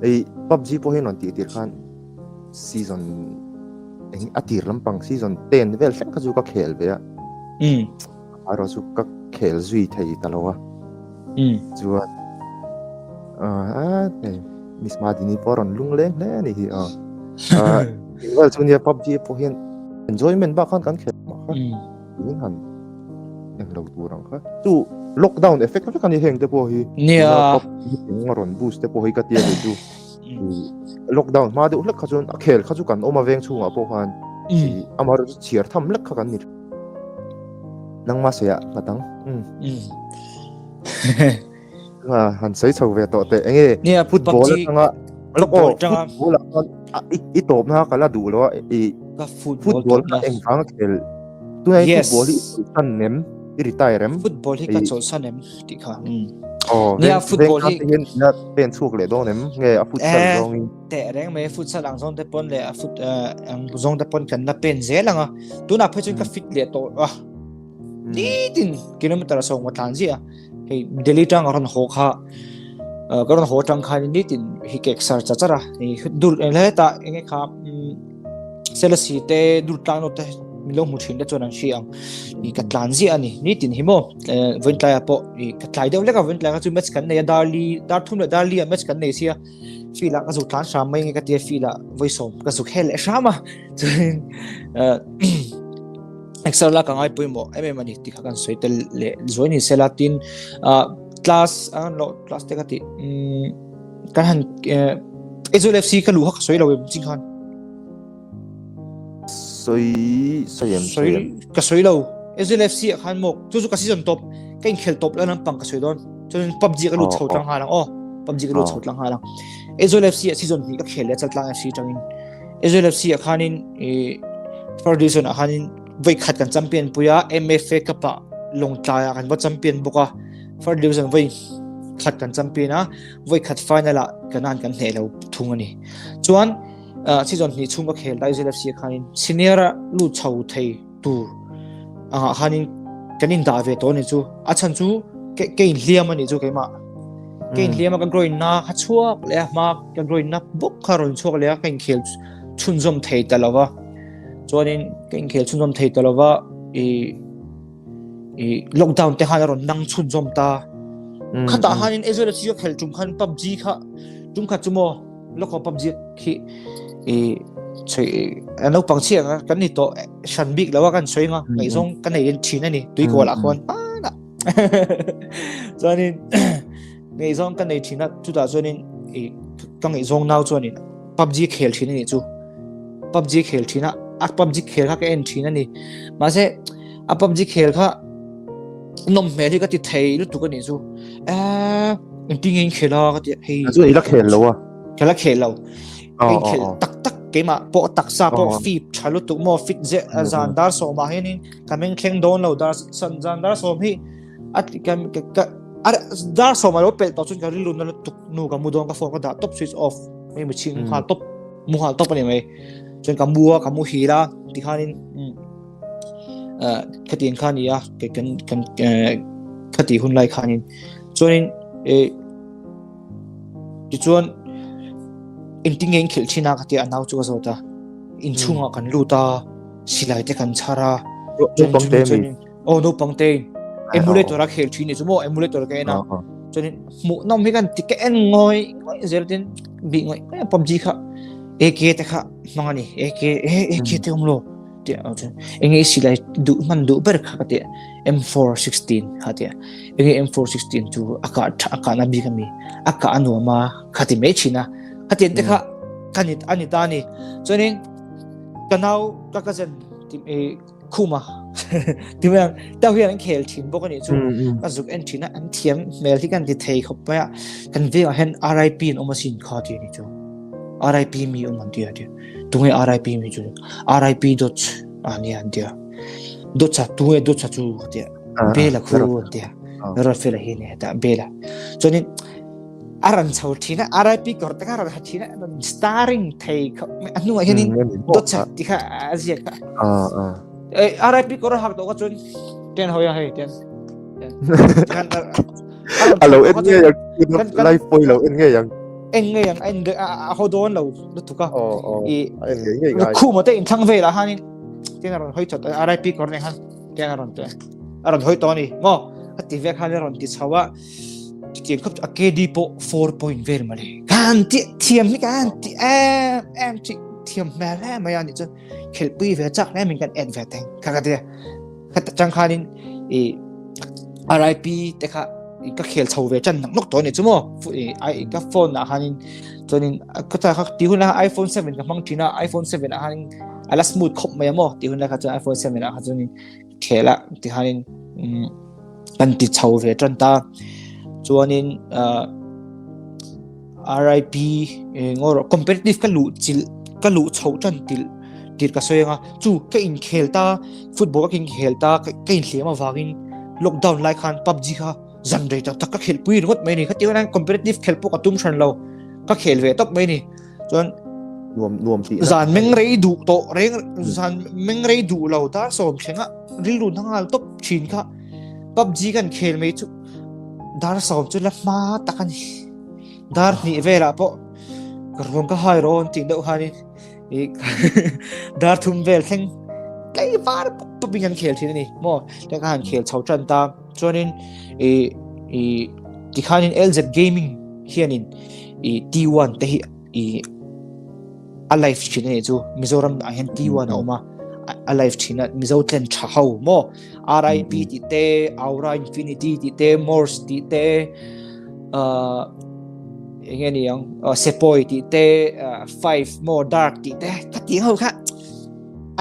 Speaker 2: ei PUBG pawh hian rawn tih tir khan season eng a tir lampang season 10 vel thleng kha chu ka khel ve a Erawh chu ka khel zui thei ta lo a. Chuan hei Miss Madini pawh a rawn lung leng hle a ni hi a. Vel chu nia PUBG pawh hian enjoyment bak khan kan khel mah kha. Tiin han eng lo tur ang kha. Chu lockdown effect vek a ni heng te pawh hi.
Speaker 3: Nia.
Speaker 2: PUBG a rawn boost te pawh hi ka tia ve chu. Lockdown hma deuh hlek kha chuan a khel kha chu kan awm a veng chhungah pawh khan. Amaherawhchu chhiar tham hlek kha kan ni. Nangma sawiah nghat ang. Um. Nga han sawi chho ve tawh teh. Enge
Speaker 3: Nia
Speaker 2: football
Speaker 3: PUBG
Speaker 2: atanga lawk aw
Speaker 3: football atanga
Speaker 2: football ah khan a i i tawpna ka la duh lo a i
Speaker 3: ka football
Speaker 2: football
Speaker 3: tawpna.
Speaker 2: kha engvang a khel tunah hian
Speaker 3: Yes.
Speaker 2: football hi i chawlhsan em i retire em
Speaker 3: Football hi ka
Speaker 2: i
Speaker 3: chawlhsan em tih kha. Um.
Speaker 2: aw
Speaker 3: Nia
Speaker 2: veng veng
Speaker 3: football
Speaker 2: khan
Speaker 3: hi
Speaker 2: te hian ina pen chhuak leh dawn em nge a futsal
Speaker 3: eh
Speaker 2: zawngin
Speaker 3: teh reng mai futsal ang zawng te pawn leh a foot eh ang zawng te pawn kan la pen zel ang a. Tunah phei chuan ka
Speaker 2: um
Speaker 3: fit leh tawh a.
Speaker 2: um
Speaker 3: Nitin kilometer sawm ka tlan ziah a. Hei Delhi tang a rawn haw kha ka rawn haw tang khan nitin hi kek sar cha char a. Hei dur hetah enge kha Selasi te dur tlang te min lo hmu thin te chuan an hria ang. I ka tlan ziah a ni. Nitin hi maw vawiin tlaiah pawh i ka tlai deuh lek a vawiin tlai kha chu match kan nei a darli dar thum leh darli ah match kan nei sia. Field ah ka zuk tlan hram mai nge ka tia field ah vawi sawm ka zuk hel leh hram a. Chuan Excel la ka ngai pawimawh em em a ni tih kha kan sawi tel leh zuai ni sela tin class an lo class te ka ti kan han Aizawl FC ka luh kha ka sawi lo em ching khan
Speaker 2: sawi sawi em
Speaker 3: sawi ka sawi lo Aizawl FC ah khan maw chu chu ka season top ka inkhel top la lampang ka sawi dawn chuan PUBG ka lut chho tlang nghal ang aw PUBG ka lut chho tlang nghal ang Aizawl FC ah season hnih ka khel leh Chaltlang FC tangin Aizawl FC ah khanin i first division ah khanin voi khat kan champion pui a MFA Cup ah Lawngtlai ah kan va champion bawk a first division voi khat kan champion a voi khat final ah kanan kan hneh lo thung ani chuan season hnih chhung ka khel ta Aizawl FC ah khanin senior a lut chho thei tur angah khanin kan in dah ve tawh ani chu a chhan chu ke ke in hliam ani chu keimah ke in hliam a ka groin na kha chhuak leh a hma ka groin na bawk kha rawn chhuak leh a ka inkhel chhunzawm thei ta lova chuanin ka inkhel chhunzawm thei ta lova i i lockdown te khan a rawn nang chhunzawm ta khatah khanin Aizawl FC ka khel tum khan PUBG kha tum khat chu maw loko PUBG khi i chhui naupang chhiah anga kan ni tawh hran bik lo a kan sawi anga ngaihzawng ka nei en thin a ni tui kawl ah khuan hmanah chuanin ngaihzawng ka nei thin a chutah chuanin i ka ngaihzawng nau chuanin PUBG khel thin a nih chu PUBG khel thin a a PUBG khel kha ka en thin a ni mahse a PUBG khel kha nawm hmel hi ka ti thei lutuk a nih chu eh engtin nge in khel a ka ti hei
Speaker 2: chu i la khel lo a
Speaker 3: ka la khel lo in khel tak tak keimah pawh taksa pawh fip tha lutuk maw fit ze zan dar sawmah hianin ka meng thleng dawn lo dar san zan dar sawm hi a ka ka dar sawm a lo pelh tawh chuan ka rilru na lutuk nu ka mu dawn ka phone ka dah top switch off mai mu chhing nghal top mu nghal top ani mai chuan ka mu a ka mu hil a tikhanin khatiang kha ni a kan kan khati hun lai khanin chuanin e tichuan engtin nge in khelh thin a ka tia a nau chu ka zawt a inchhungah kan lut a silai te kan chhar a
Speaker 2: naupang te mi
Speaker 3: aw naupang te emulator a khel thin ni chu maw emulator ka en a chuanin hmuh nawm hi kan ti ka en ngawi ngawi zel tin bih ngawi ngawi PUBG kha AK te kha hmang a ni AK AK te awm lo tia chuan enge i silai duh hman duh ber kha ka tia M416 kha tia enge M416 chu a kah tha a kahna bik ami a kah a nuam a kha ti mai thin a kha tian te kha ka ni a ni ta ni chuanin ka nau ka cousin ti e khuma ti mai ang tau hian an khel thin bawk a nih chu ka zuk en thin a an thiam hmel hi kan ti thei khawp mai a kan vengah hian RIP an awm asin kha ti a nih chu RIP mi awm an ti a tia tunge RIP mi chu RIP dot a nia an tia dot cha tunge dot cha chu tia bela khu an tia ro fela hi ne ta bela chuanin a ran chho thina RIP kor te kha ran ha thina ran starring thei kha a hnungah hianin dot cha ti kha a ziak kha a RIP kor hak to ka chuan ten hoya hei ten
Speaker 2: a lo en ngei ang live pawh i lo en ngei ang
Speaker 3: en ngei ang en a ho dawn lo lutuk a
Speaker 2: i en ngei ngei ngai
Speaker 3: khuma te in thlang velah hanin ten a rawn hawi chawt RIP kawr nei khan ten a rawn te a rawn hawi tawh a ni maw a ti vek khan a rawn ti chho a chutiang khawp a KD pawh 4 point vel male kan ti thiam hi kan ti em em chi thiam hmel hle mai a ni chuan khelpui ve chak hle min kan en ve teng kha ka tia kha chang khanin i RIP te kha ka khel chho ve chan nak nok to ni chu mo ai ka phone na hanin chuanin ka ta kha ti hun la iPhone 7 ka hmang thina iPhone 7 a hanin ala smooth khop mai mo ti hun la kha chuan iPhone 7 a kha chuanin. khel a tikhanin kan ti chho ve tan ta chuanin RIP ngawr competitive ka luh chilh ka luh chho tan til tir ka sawi anga chu ka inkhel ta football ka inkhel ta ka inhliam avangin lockdown lai khan PUBG kha zan rei tak tak ka khelh pui ringawt mai ni khati hian competitive khelh pawh ka tum hran lo ka khel ve tawp mai ni chuan
Speaker 2: nuam nuam tih
Speaker 3: zan meng rei duh tawh reng zan meng rei duh lo dar sawm thlenga rilru na nghal tawp thin kha PUBG kan khel mai chu dar sawm chu la hma tak ani dar hnih velah pawh ka ruang ka hai rawn tih deuh khanin i dar thum vel thleng tlei var pawp pawpin kan khel thin ani maw te kha han khel chho tan ta chuanin i i tikhanin LZ Gaming hianin i T1 te hi i a live thin ani chu Mizoram ah hian T1 a awm a a live thin a Mizo tlen tha ho maw RIP tih te Aura Infinity tih te Morse tih te uh, enge ni ang uh, Sepoy tih te uh, Five maw Dark tih te ka ti ho kha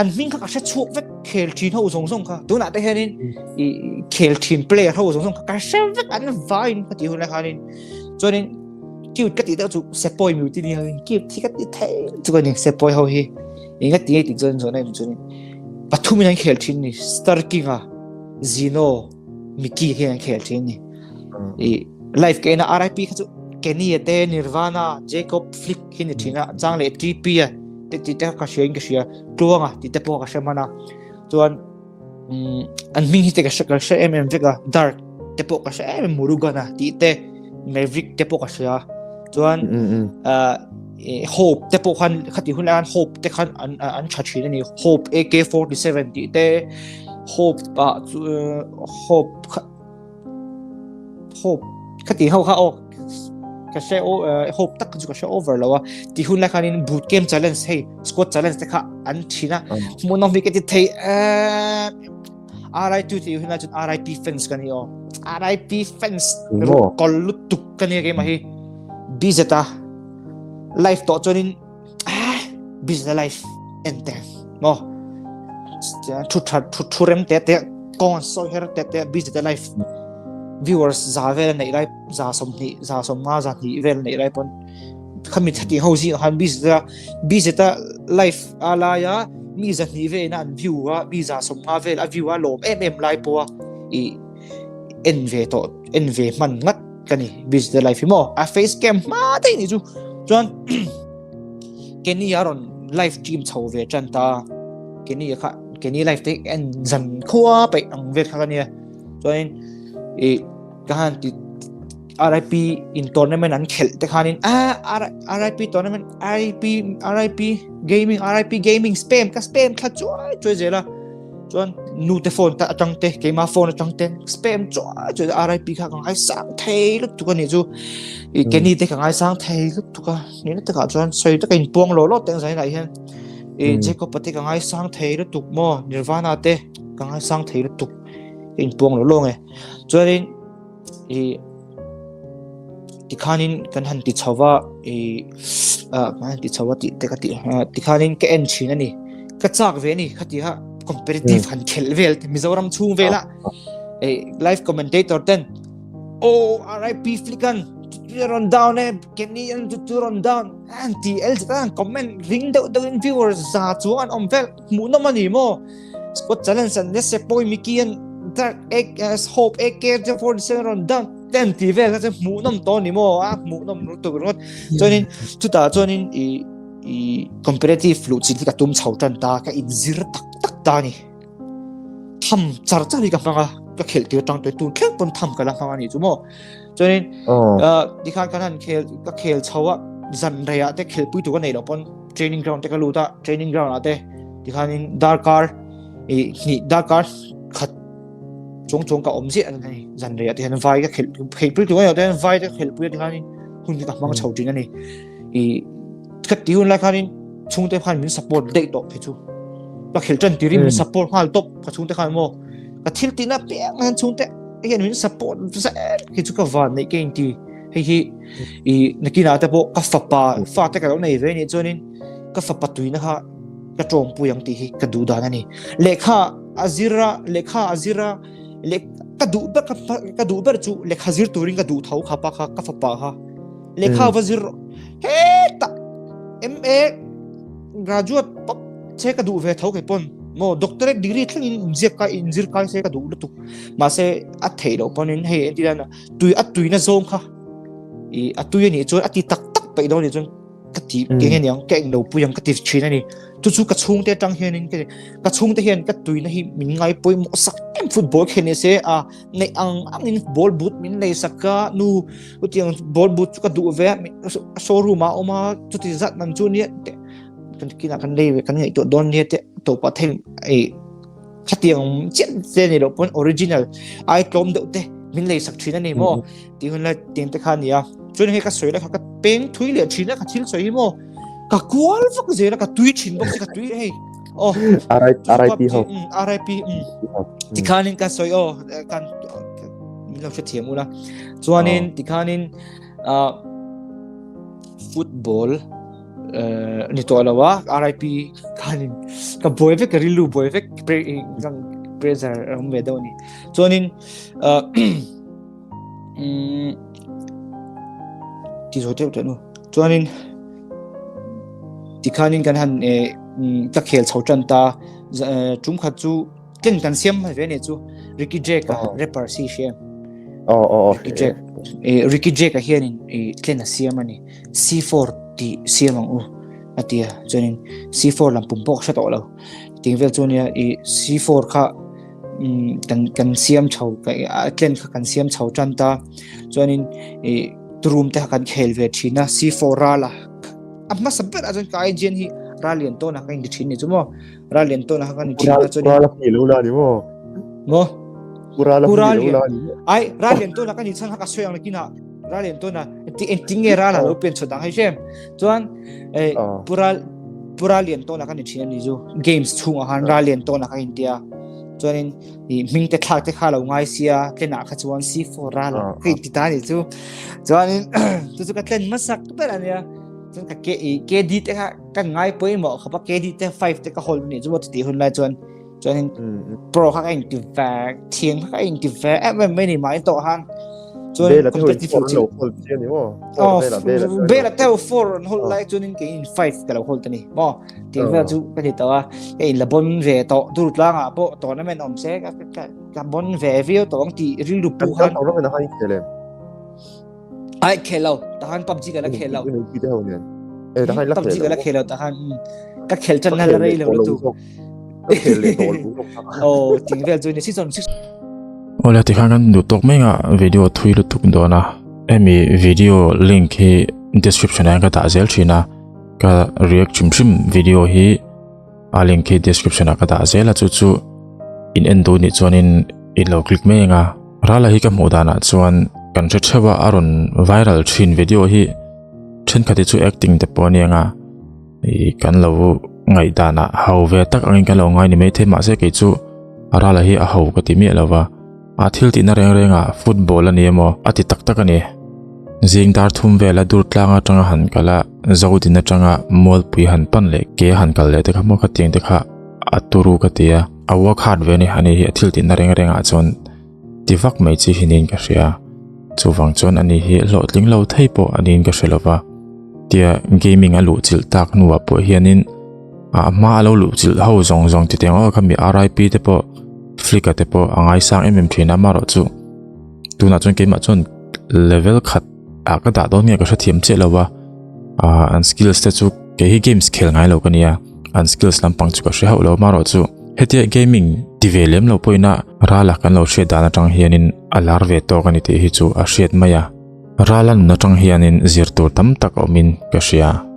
Speaker 3: an hming kha ka hre chhuak vek khel thin ho zawng zawng kha tunah te hianin i khel thin player ho zawng zawng kha ka hre vek an vain ka ti hun lai khanin chuanin cute ka ti deuh chu sepoy mutiny ho in cute hi ka ti thei chu ka ni sepoy ho hi inga ti ti chuan chuan em chuan pathumin an khel thin ni star king a zino miki hi an khel thin ni i live ke na RIP kha chu Kenny te Nirvana Jacob Flick hi ni thina chang leh TP a te ti te ka hria in ka hria tluanga ti te pawh ka hre mana chuan an hming hi te ka hre ka hre em em vek a dark te pawh ka hre em em murugana tih te maverick te pawh ka hria chuan hope te pawh khan khati hun lai khan hope te khan an an tha thin ani hope AK47 tih te hope ah chu hope hope khati ho kha aw ka hre o hope tak chu ka hre over lo a ti hun lai khanin boot camp challenge hei squad challenge te kha an thina hmuhnawm hi ka ti thei RIP ti hun lai chuan RIP fans ka ni aw RIP fans ru kol lutuk ka ni keimah hi BZ a life tawh chuanin ah BZ life en te mo thu tha thu thu rem te te kong sawi her te te BZ life viewers za vel nei lai za som ni za som nga za ni vel nei lai pon khami thati ho zi han BZ BZ life ala ya mi za ni ve na an view a mi za som nga vel a view a lom em em lai po i en ve to en ve man ngat ka ni BZ life hi mo a face cam ma te ni chu chuan Kenny a rawn live stream chho ve tan ta Kenny kha Kenny live te en zan khua peih ang vel kha ka nia chuanin i ka han ti RIP in tournament an khelh te khanin a RIP tournament RIP RIP gaming RIP gaming spam ka spam thla chuai chuai zela chuan nu te phone ta atang te keima phone atang te spam chuai chuai RIP kha ka ngai sang thei lutuk ani chu i Kenny te ka ngai sang thei lutuk a ni na takah chuan sawi taka in puang lo lo teng zai lai hian i Jacob te ka ngai sang thei lutuk maw Nirvana te ka ngai sang thei lutuk in puang lo lo nge chuanin i tikhanin kan han ti chho a i kan han ti chho a tih te ka ti tikhanin ka en thin a ni ka chak ve a ni khati kha competitive han khelh vel te Mizoram chhung vela e live commentator ten oh RIP flick-an rawn down e Kenny an chu chu rawn down an ti el an comment ring deuh deuh in viewers za chuang an awm vel hmuhnawm a ni maw Squad challenge an nese pawi Mickey an Dark AS Hope AK 47 rawn down ten ti vel kha chu hmuhnawm tawh ni maw a hmuhnawm lutuk ringawt chuanin chutah chuanin i i competitive luh chin hi ka tum chho tan ta ka inzir tak tak ta ni tham char char hi ka hmang a ka khelh tir tang tun thleng pawn tham ka la hmang a ni chu maw chuanin tikhan kan han khel ka khel chho a zan reiah te khelhpui tur ka nei loh pawn training ground te ka lut a training ground ah te tikhanin darkar i hnih darkar khat chuang chuang ka awm ziah ani zan reiah te hian vai ka khelh khelhpui tur ka nei loh te hian vai te ka khelhpui a tikhanin hun hi ka hmang chho thin a ni i ka ti hun lai khanin chhungte khan min support daih tawh phei chu ka khelh tan tirin min support nghal tawp ka chhungte khan maw ka thil tihna piang hian chhungte hian min support zel khi chu ka van neih ka inti hei hi i nakinah te pawh ka fapa fa te ka lo nei ve nih chuanin ka fapa tuina kha ka tawmpui ang tih hi ka duh dan a ni lehkha. a zir a lehkha a zir a leh ka duh ber ka duh ber chu lehkha zir turin ka duh tho kha pa kha ka fapa kha lehkha va zir heta MA graduate pop che ka duh ve tho ke pon mo doctorate degree thlengin inziak ka inzir kai se ka duh lutuk mahse a theih loh pawhin hei entirana tui a tuina zawng kha i a tui ani chuan a ti tak tak peih dawn ni chuan ka ti ke nge niang ka englo pui ang ka ti thin ani chu chu ka chhungte atang hianin ka ka chhungte hian ka tuina hi min ngai pawimawh sak em football khel ni se a nei ang angin ball boot min nei sak ka nu chutiang ball boot chu ka duh ve a showroom ah a awm a chuti zat man chu nia te kan kinah kan lei ve kan ngaihtuah dawn nia te tawpah thei ei khatiang chiah che ni loh pawn original ai tlawm deuh te min lei sak thin ani maw ti hun la tiang te kha nia chuan hei ka sawi la kha ka peng thui leh thin a ka thil sawi hi maw ka kual vak zel a ka tui thin bawk si ka tui hei oh
Speaker 2: RIP ho
Speaker 3: RIP tikhanin ka sawi aw kan min lo hrethiam ula chuanin tikhanin football ni tawh lo a RIP khanin ka buai vek ka rilru buai vek pressure awm ve deuh a ni chuanin ti zo deuh teh nu chuanin tikhanin kan han ka khel chho tan ta tum khat chu tlen kan siam mai ve ni chu Ricky Jake a rapper si hria
Speaker 2: oh oh
Speaker 3: Ricky Jake Ricky Jake a hianin tlen a siam ani C4 ti siam ang u atia chuanin C4 lam pum pawh hre tawh lo ting vel chu nia i C4 kha kan kan siam chho a tlen kha kan siam chho tan ta chuanin i room te kha kan khel ve thin a C4 rala a hmasa ber a chuan ka IGN hi ral lian tawn a ka inti thin ni chu maw ral lian tawn a kan inti thin a chuan
Speaker 2: ral a lo la ni maw
Speaker 3: maw
Speaker 2: ral a lo la ni
Speaker 3: ai ral lian tawn a kan in chhan kha ka sawi ang lekin a ral lian tawn a ti engtin nge ral a lo pian chho dang hei hrem chuan eh pural pural lian tawn a kan in thin ani chu games chhung a han ral lian tawn a kan in tia chuanin i hming te thlak te kha lo ngai sia tlenah kha chuan C4 ral ka in ti ta ni chu chuanin chu chu ka tlen hmasak ber ania chuan ka ke i KD te kha ka ngai pawimawh khapa KD te 5 te ka hold ni chu ti hun lai chuan chuanin pro kha ka in ti ve thiam kha ka in ti ve em em mai ni mai tawh han
Speaker 2: chuan competitive lo chi hold chi ani mo
Speaker 3: oh bela te 4 an hold lai chuanin ke in 5 ka lo hold ani mo ti vel chu ka ti tawh a ka in la bon ve tawh dur tlangah pawh tournament awm se ka ka ka bon ve viau tawh ang tih rilru pu
Speaker 2: khan tournament a khel em
Speaker 3: ai khel lo tahan PUBG ka la khel lo PUBG ka la khel lo tahan ka khel chan na la rei lo tu oh ting vel chu ni season 6
Speaker 1: Ola tikhan kan duh tawk mai nga video thui lutuk dawn a hemi video link hi description ah hian ka dah zel thin a ka react hrim hrim video hi a link hi description ah ka dah zel a chu chu in en duh nih chuanin in lo click mai ang a rala hi ka hmuh danah chuan kan hre theuh a a rawn viral thin video hi thenkhat hi chu acting te pawh a ni ang a ih kan lo ngaihdanah ho ve tak angin kan lo ngai ni maithei mahse kei chu a rala hi a ho ka ti miah lo va. A thil tihna reng rengah football a ni emaw a ti tak tak a ni. Zing dar thum vela dur tlang atanga han kal a, Zodin atanga Mualpui han pan leh ke han kal leh te kha maw khatiang te kha a turu ka ti a. A work hard ve a ni, ani hi a thil tihna reng rengah chuan ti vak mai chi hi niin ka hria. Chuvang chuan ani hi hlawhtling lo thei pawh a niin ka hre lova. Tia gaming a luh chilh tak hnuah pawh hianin a hma a lo luh chilh ho zawng zawng ti teng aw khami RIP te pawh Flickr te pawh a ngaisang em em thin a amarawh chu tunah chuan keimah chuan level khat ah ka dah dawn nge ka hrethiam chiah lo a ah an skills te chu kei hi games khel ngai lo ka nia an skills lampang chu ka hre hauh lo amarawh chu hetia gaming ti ve lem lo pawhin a rala kan lo hriat dan atang hianin a lar ve tawk a ni tih hi chu a hriat mai a rala nun atang hianin zir tur tam tak awmin ka hria.